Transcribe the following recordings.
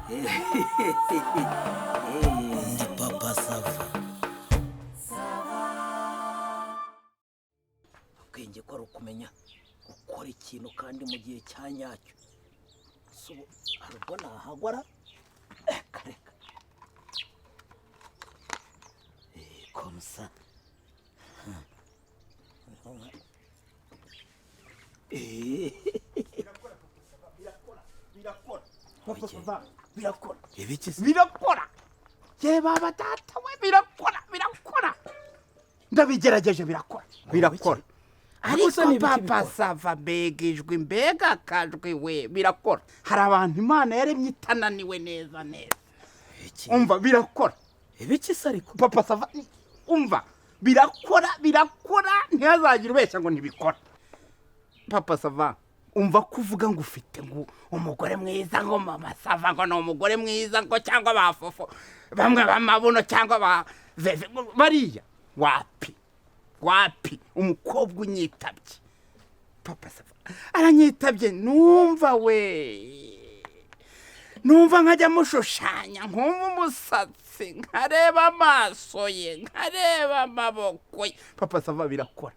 Ndi Papa Sava. Ubwenge ko ari ukumenya gukora ikintu kandi mu gihe cya nyacyo. Si ubu hari ubwo nahagwara? Reka reka. Comme ça. Birakora Papa Sava, birakora. Ibiki se? Birakora ye baba data we, birakora, birakora, ndabigerageje, birakora, birakora. Ariko Ariko ni ibiki Papa bikora? Sava, mbega ijwi, mbega akajwi we, birakora. Hari abantu Imana yaremye itananiwe neza neza. Ibiki? Umva, birakora. Ibiki se ariko? Papa Sava, umva, birakora, birakora, ntihazagire ubeshya ngo ntibikora. Papa Sava, umva ko uvuga ngo ufite ngo umugore mwiza, ngo Mama Sava ngo ni umugore mwiza, ngo cyangwa ba Fofo bamwe b'amabuno cyangwa ba Veve ngo bariya, wapi wapi. Umukobwa unyitabye, Papa Sava, aranyitabye, numva we, numva nkajya mushushanya, nkumva umusatsi, nkareba amaso ye, nkareba amaboko ye. Papa Sava, birakora.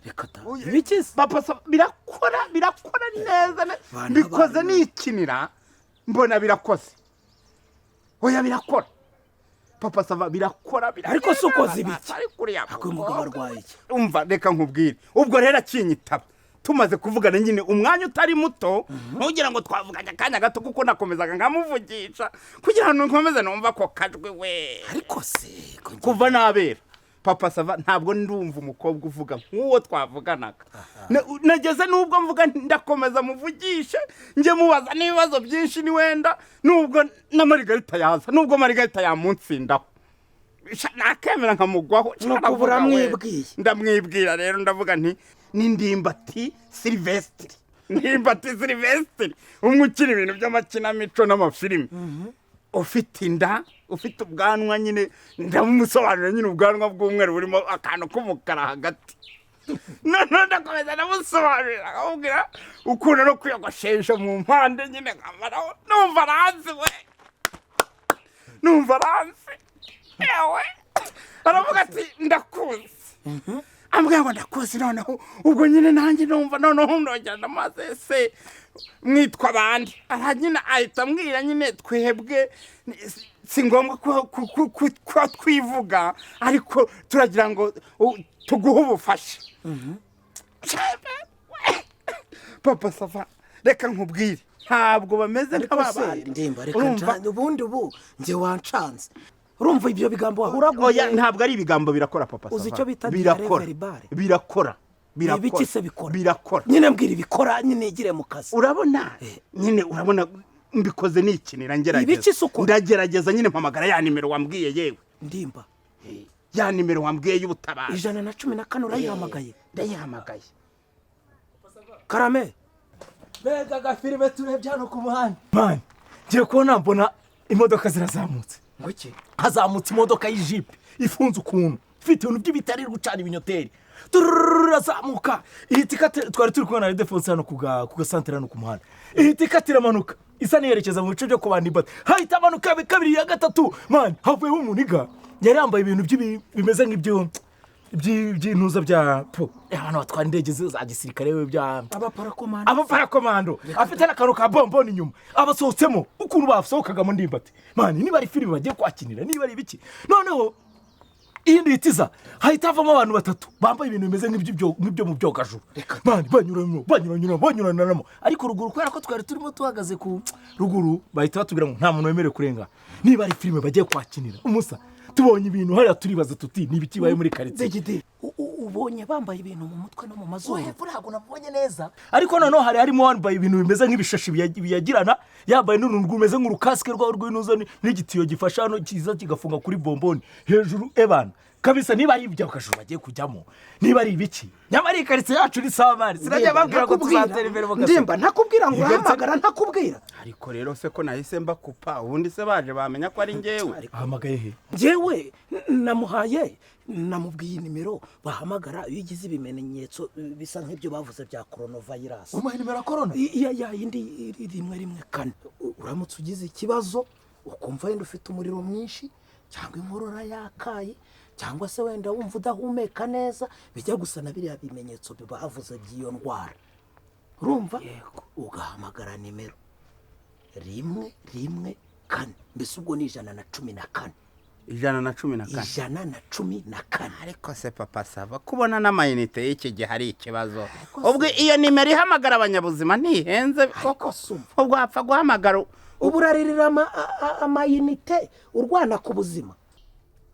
Reka ta. Oya. Ibiki se? Papa Sava, birakora, birakora neza Bana mbikoze bana. nikinira, mbona birakoze. Oya, birakora Papa Sava, birakora, birakora. Ariko si ukoze ibiki? Ariko uriya Ariko uyu mugabo arwaye iki? Umva, reka nkubwire. Ubwo rero akinyitaba, tumaze kuvugana nyine umwanya utari muto, ntugira ngo twavuganye akanya gato, kuko nakomezaga nkamuvugisha kugira ngo nkomeze numva ako kajwi we. Ariko se ko Kuva nabera, Papa Sava, ntabwo ndumva umukobwa uvuga nk'uwo twavuganaga. Nageze n'ubwo mvuga nti ndakomeza muvugishe, njye mubaza n'ibibazo byinshi, ni wenda nubwo na Marigarita yaza, nubwo Marigarita yamunsindaho. Sha, nakemera nkamugwaho. Nuko Ndavuga we. uramwibwiye? Ndamwibwira rero, ndavuga nti ni Ndimbati Silvestre, Ndimbati Silvestre, umwe ukina ibintu by'amakinamico n'amafilimi, ufite inda, ufite ubwanwa nyine. Ndamusobanurira nyine, ubwanwa bw'umweru burimo akantu k'umukara hagati. Noneho ndakomeza ndamusobanurira, akamubwira ukuntu no kwiyogoshesha mu mpande nyine, nkamaraho numva aranzi we, numva aranzi yewe. Aravuga ati ndakuzi, ambwira ngo ndakuzi. Noneho ubwo nyine nanjye numva noneho ndongera ndamaze, ese mwitwa abandi? Aha nyine ahita ambwira nyine twebwe si ngombwa ko twivuga, ariko turagira ngo tuguhe ubufasha. Papa Sava, reka nkubwire, ntabwo bameze Ariko se nk'ababandi. Ndimba, reka. Urumva? Ubundi ubu njye wancanze. Urumva ibyo bigambo wahuraguye? Oya, ntabwo ari ibigambo, birakora Papa Uzi Sava. icyo bita Birakora. diarrhée verbale? Birakora, birakora. Ibiki se bikora? Birakora. Nyine mbwira ibikora nyine, igire mu kazi. Urabona nyine, urabona mbikoze nikinira, ngerageza. Ibiki se ukora? Ndagerageza nyine, mpamagara ya nimero wambwiye yewe. Ndimba. Ya nimero wambwiye y'ubutabazi. 114 urayihamagaye? Ndayihamagaye. Karame. Mbega agafilime turebye hano ku muhanda man! Ngiye kubona mbona imodoka zirazamutse. Ngo iki? Hazamutse imodoka y'ijipe ifunze ukuntu, ifite ibintu by'ibitari, iri gucana ibinyoteri. Tururazamuka, ihita ikata. Twari turi kumwe na Redefonse hano ku gasantere hano ku muhanda. Ihita ikata, iramanuka, isa n'iyerekeza mu bice byo kwa Ndimbati. Hahita amanuka kabiri, ya gatatu man, havuyemo umuniga yari yambaye ibintu bimeze nk'ibyo by'intuza bya po abantu batwara indege za gisirikare we bya Abaparakomando. Abaparakomando, afite n'akantu ka bomboni inyuma. Abasohotsemo ukuntu basohokagamo, Ndimbati man, niba ari filime bagiye kwakinira, niba ari ibiki. Noneho iyindi ihita hahita havamo abantu batatu bambaye ibintu bimeze nk'ibyo mu byogajuru man, banyuramo, banyuranyuramo, banyuranamo. Ariko ruguru, kubera ko twari turimo tuhagaze ku ruguru, bahita batubwira ngo nta muntu wemerewe kurenga. Niba ari filime bagiye kwakinira, umusa tubonye ibintu hariya turibaza tuti ni ibiki bibaye muri karitsiye? Degide, ubonye bambaye ibintu mu mutwe no mu mazuru? Hepfo ntabwo nabonye neza, ariko noneho hari harimo wambaye ibintu bimeze nk'ibishashi biyagirana, yambaye n'uruntu rumeze nk'urukasike rwawe rw'intuza n'igitiyo gifasha hano kiza kigafunga kuri bomboni hejuru. Ebana kabisa, niba ari iby'akajuru bagiye kujyamo, niba ari ibiki, nyamara iyi karitsiye yacu ni samari sinajya babwira ngo tuzatera imbere mu gasozi. Ndimba, ntakubwira ngo Iyi karitsiye- urahamagara, ntakubwira. Ariko rero se ko nahise mbakupa, ubundi se baje bamenya ko ari njyewe? Ahamagaye he? Njyewe namuhaye, namubwiye nimero bahamagara iyo ugize ibimenyetso bisa nk'ibyo bavuze bya coronavirus. Umuhaye nimero ya korona? Iya, ya yindi 114. Uramutse ugize ikibazo ukumva wenda ufite umuriro mwinshi cyangwa inkorora yakaye cyangwa se wenda wumva udahumeka neza, bijya gusa na biriya bimenyetso bavuze by'iyo ndwara, urumva, ugahamagara nimero 114, mbese ubwo ni 114. 114. 114. Ariko se Papa Sava, kubona n'amayinite y'iki gihe ari ikibazo. Ubwo iyo nimero ihamagara abanyabuzima ntihenze koko? Ubwo wapfa guhamagara? Ubu uraririra amayinite urwana ku buzima.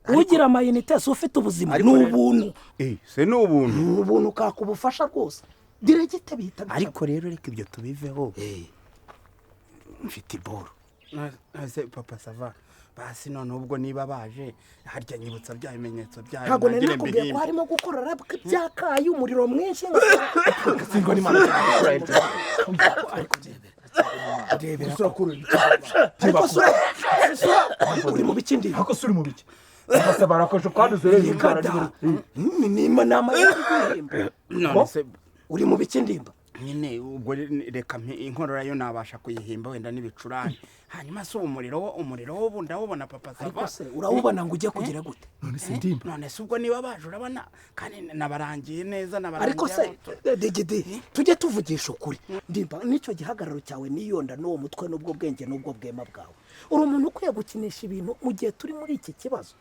Ugira amayinite si ufite ubuzima, ni ubuntu. Se ni ubuntu. Ni ubuntu kakubufasha rwose. Diregite bihita bicamo. Ariko rero reka ibyo tubiveho. Mfite iboro. Ese Papa Sava, basi none ubwo niba baje harya nyibutsa bya bimenyetso byayo. Ntabwo nari nakubwiye ko harimo gukorora byakaye, umuriro mwinshi. Singwa ni mana. Ariko ndebera. Ariko sura uri mu biki ndi? Ariko suri mu biki? Papa Sava arakoje kwanduza rero indwara. Ni nama y'ibihembo. None se uri mu biki ndimba? Nyine ubwo reka inkorora yo nabasha kuyihimba wenda n'ibicurane. Hanyuma se umuriro wo ndawubona Papa Sava. Ariko se urawubona ngo ujye kugira gute? None se ndimba. None se ubwo niba baje urabona kandi nabarangiye neza nabarangiye. Ariko se digidi tujye tuvugisha ukuri. Ndimba, nicyo gihagararo cyawe niyonda n'uwo mutwe n'ubwo bwenge n'ubwo bwema bwawe. Uri umuntu ukwiye gukinisha ibintu mu gihe turi muri iki kibazo.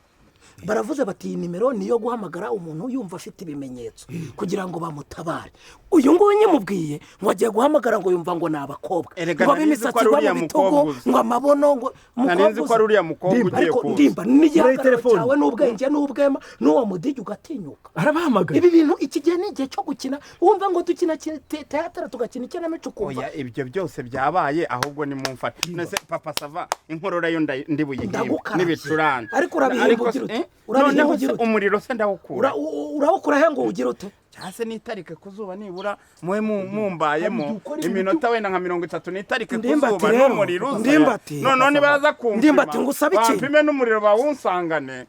Baravuze bati iyi nimero niyo guhamagara umuntu yumva afite ibimenyetso kugira ngo bamutabare. Uyu nguyu nyimubwiye ngo agiye guhamagara ngo yumva ngo ni abakobwa, ngo b'imisatsi igwa mu bitugu, ngo amabono, ngo Nari ko ari uriya mukobwa ugiye kuza. Ndimba, n'igihagararo cyawe n'ubwenge n'ubwema n'uwo mudigi ugatinyuka. Arabahamagara. Ibi bintu iki gihe ni igihe cyo gukina, wumva ngo dukina teatara tugakina ikinamico ukumva. Oya, ibyo byose byabaye ahubwo ni mumfate. None Papa Sava, inkorora yo ndi buyihimbe n'ibicurane. Ariko urabihimba ugira ute? Noneho umuriro se ndawukura. Urawukura he ngo ugira ute? Cyase nitarike kuzuba nibura muwe mumbayemo iminota wenda nka 30 nitarike kuzuba n'umuriro. Ndimbati. None nibaza kumva. Ndimbati ngusabe iki? Bampime n'umuriro bawunsangane.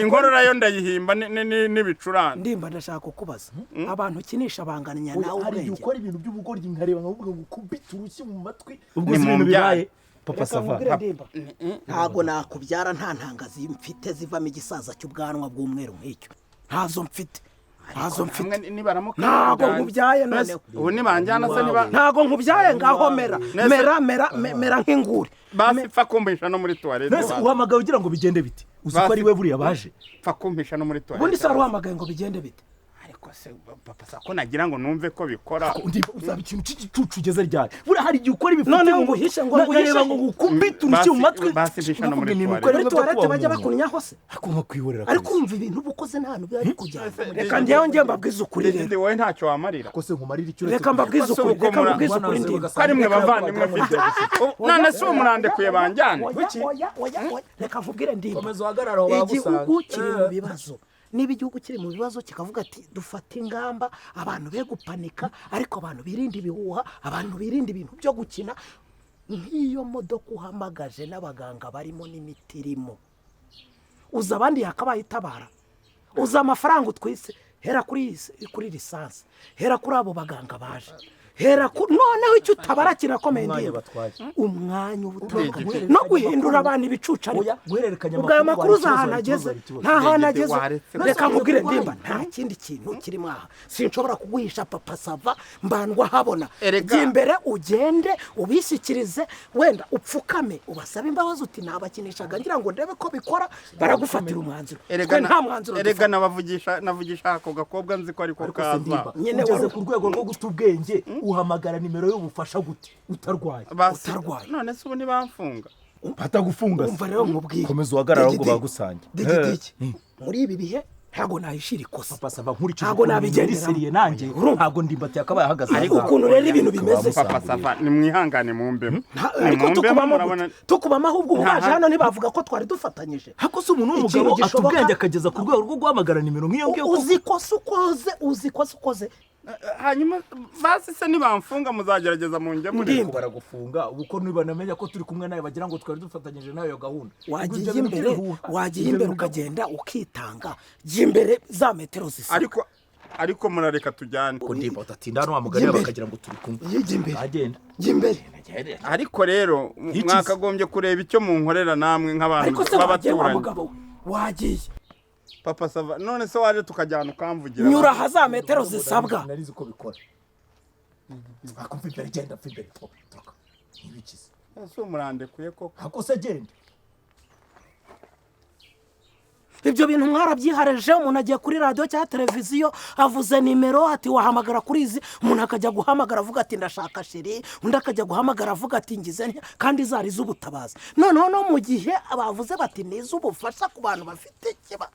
Inkorora yo ndayihimba n'ibicurane. Ndimba, ndashaka kukubaza. Abantu ukinisha banganya nawe ubwenge. Ukora ibintu by'ubugoryi nkareba nkavuga ngo kubita urushyi mu matwi. Ubwo ibintu bibaye. Papa Sava, ntago nakubyara nta ntangazi mfite zivamo igisaza cy'ubwanwa bw'umweru nk'icyo. Ntazo mfite. Ntazo mfite. Ntago nkubyaye noneho. Ubu nibanjyana se niba ntago nkubyaye ngaho mera. Mera mera mera nk'inguri. Basi pfa kumpisha no muri toilette. Nese uhamagaye ugira ngo bigende bite? Uzi ko ari we buriya baje. Pfa kumpisha no muri toilette. Ubundi se waruhamagaye ngo bigende bite? Ariko se Papa Sava, ko nagira ngo numve ko bikora. Uzaba ikintu cy'igicucu ugeze ryari? Buriya hari igihe ukora ibifuti noneho nguhishe ngo nguhishe ngo ngukubite urushyi mu matwi. Basi mpisha no muri toilette. Muri toilette bajya bakunnyaho se? Ariko nkakwihorera. Ariko urumva ibintu uba ukoze nta hantu biba bikujyana. Reka njyewe njye mbabwize ukuri rero. Wowe ntacyo wamarira. Ko se nkumarira icyo? Reka mbabwize ukuri. Reka mbabwize ukuri ndimba. Ko ari mwe bavandimwe mfite. None se uwo murandekuye banjyane? Oya oya oya. Reka mvubwire ndimba. Igihugu kiri mu bibazo. Niba igihugu kiri mu bibazo kikavuga ati dufate ingamba, abantu be gupanika, ariko abantu birinde ibihuha, abantu birinde ibintu byo gukina. Nk'iyo modoka uhamagaje n'abaganga barimo n'imiti irimo, uza abandi yakabaye itabara, uza amafaranga utwise, hera kuri lisansi, hera kuri abo baganga baje, hera ku noneho icyo utabara kirakomeye. Ndimba, umwanya ubutaka no guhindura abantu ibicucu. Ariko ubwa makuru uza ageze nta hantu ageze. Reka nkubwire ndimba, nta kindi kintu kirimo aha. Sinshobora kuguhisha Papa Sava mbandwa habona. Jya imbere ugende ubishyikirize, wenda upfukame ubasabe imbabazi uti nabakinishaga ngira ngo ndebe ko bikora. Baragufatira umwanzuro. Twe nta mwanzuro. Erega nabavugisha navugisha ako gakobwa nzi ko ariko kaza. Ugeze ku rwego rwo guta ubwenge uhamagara nimero y'ubufasha gute utarwaye? Utarwaye. None se ubu ntibamfunga? Batagufunga se. Umva rero nkubwiye. Komeza uhagarara ngo bagusange. Digidigi. Muri ibi bihe ntago nahishira ikosa. Papa Sava, nkurikije ntago nabigendera seriye nanjye. Ntago ndimbati yakabaye ahagaze. Ariko ukuntu rero ibintu bimeze Papa Sava, nimwihangane mumbemo. Ariko tukubamo tukubamo ahubwo ubaje hano ntibavuga ko twari dufatanyije. Hako se umuntu w'umugabo atubwenge akageza ku rwego rwo guhamagara nimero nk'iyo ngiyo. Uzi kosa ukoze, uzi kosa ukoze. Hanyuma basi se nibamfunga muzagerageza munjye muri baragufunga uko nibanamenya ko turi kumwe nawe bagira ngo twari dufatanyije nawe iyo gahunda. Wagiye imbere, wagiye imbere ukagenda ukitanga. Jya imbere za metero zisa. Ariko Ariko murareka tujyane. Ko ndimba udatinda hano wa mugani Jya imbere. bakagira ngo turi kumwe. Jya imbere. Agenda. Jya imbere. Ariko rero Ikize. mwakagombye kureba icyo munkorera namwe nk'abantu Ariko se wagiye wa b'abaturanyi. mugabo we, wagiye? Papa Sava, none se waje tukajyana ukamvugira? Nyura aha za metero zisabwa. Narizi ko bikora. Akumva imbere, genda mva imbere, to toka ntibikize. Ese umurandekuye koko? Ako se genda. Ibyo bintu mwarabyihareje. Umuntu agiye kuri radiyo cyangwa televiziyo, avuze nimero ati: "Wahamagara kuri izi." Umuntu akajya guhamagara avuga ati: "Ndashaka chérie." Undi akajya guhamagara avuga ati: "Ngize ntya," kandi zari iz'ubutabazi. Noneho no mu gihe bavuze bati ni iz'ubufasha ku bantu bafite ikiba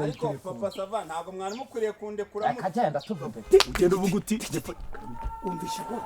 Ariko Papa Sava, ntabwo mwari mukwiriye kundekura. Akagenda, tuva imbere, ugenda uvuga uti Wumvishe ko